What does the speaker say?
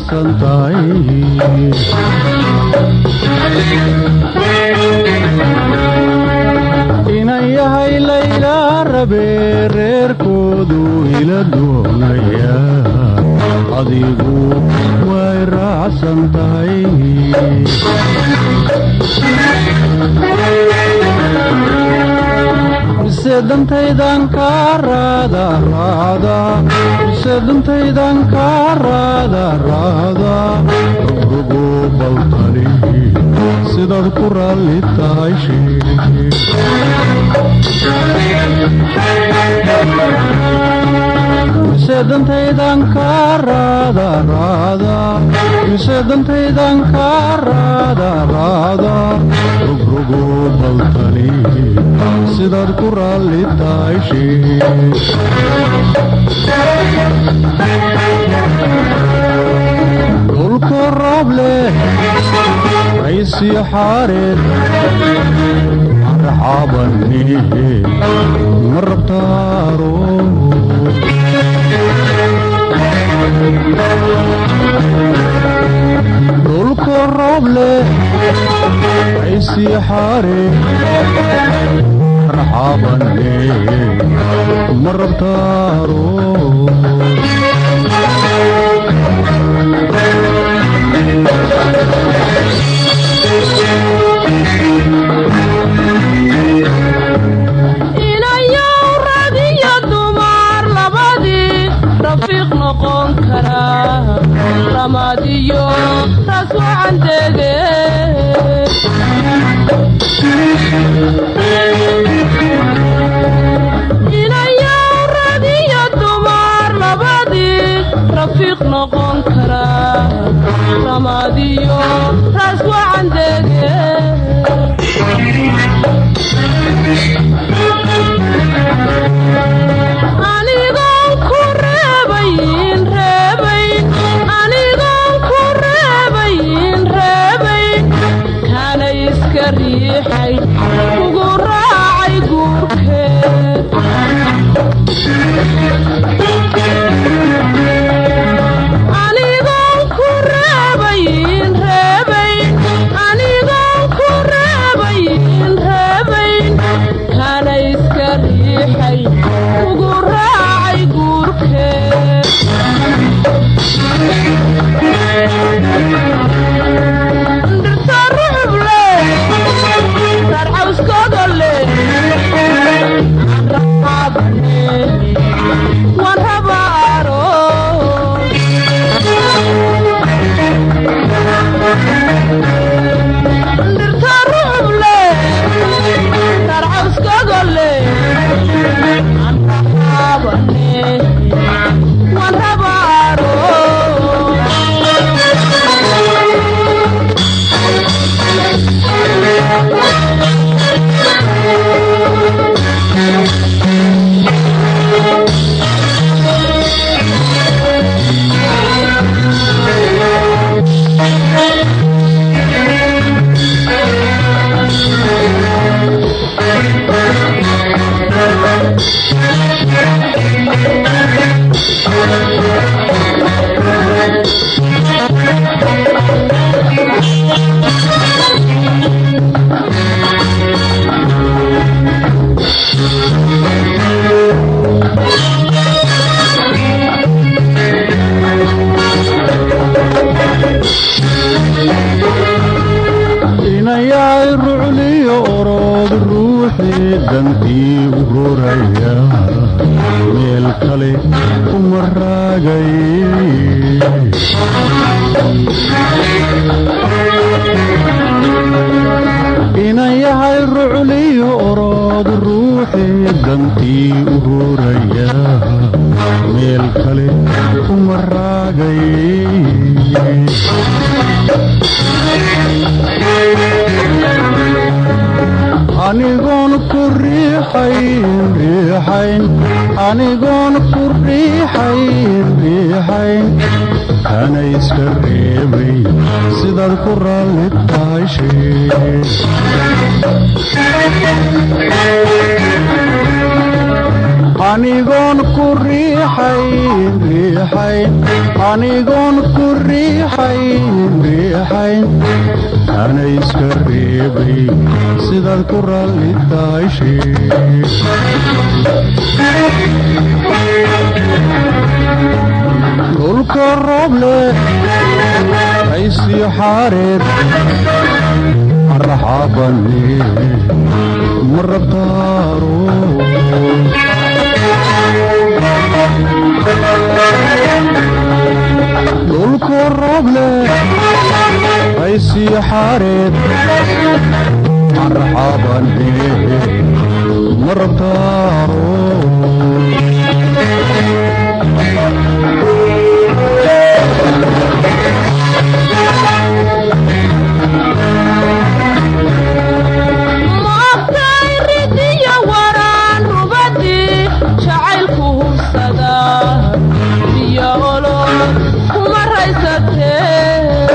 raacsan tahay. Inan yahay Layla rabe, reerkoodu ila doonaya, adigu way raacsan tahay. Mise dantaydan kaa raada raada, mise dantaydan kaa raada raada, rogrogo baltali sidaad ku raalli tahay sheeg. Mise dantaydan kaa raada raada, mise dantaydan kaa raada raada, rogrogo baltali sidaad ku raalli tahay sheeg. Dhulku roob leh, raysiyo xaareed, marxabane ma rabtaaro? Dhulku roob leh, raysiyo xaareed, marxabane ma rabtaaro? Inayow rag iyo dumar labadii rafiiq noqon karaa, ramadiyo raas wacan dege. Inayow rag iyo dumar labadii rafiiq noqon karaa, ramadiyo raas wacan dege. Anigoon ku reebayn reebayn, anigoon ku reebayn reebayn, kana iska riixay kugu raacay guurkeed. Anigoon ku reebayn reebayn, anigoon ku reebayn reebayn, kana iska riixay kugu raacay guurkeed. Dhirta rucub leh, raar cawskooda leh, raabane waan rabaaro. Dhirta rucub leh, raar cawskooda leh, raabane waan rabaaro. Inayaay rucliyo orod ruuxii dantii u roraya, meel kale kuma raagay. Inayahay rucliyo orod ruuxii dantii u roraya, meel kale kuma raagay. Anigoon ku riixayn riixayn, anigoon ku riixayn riixayn, kana iska reebay sidaad ku raalli tahay sheeg. Anigoon ku riixayn riixayn, anigoon ku riixayn riixayn, hana iska reebay sidaad ku raalli tahay sheeg. Dhulka roob leh, raysiyo xaareed, arraxaabane ma rabtaaro? Dhulku roob leh, raysiyo xaareed, arraxaabane ma rabtaaro? Maogtay ridiya waraan rubadii jacaylku hubsada, biyo olol kuma raysatee.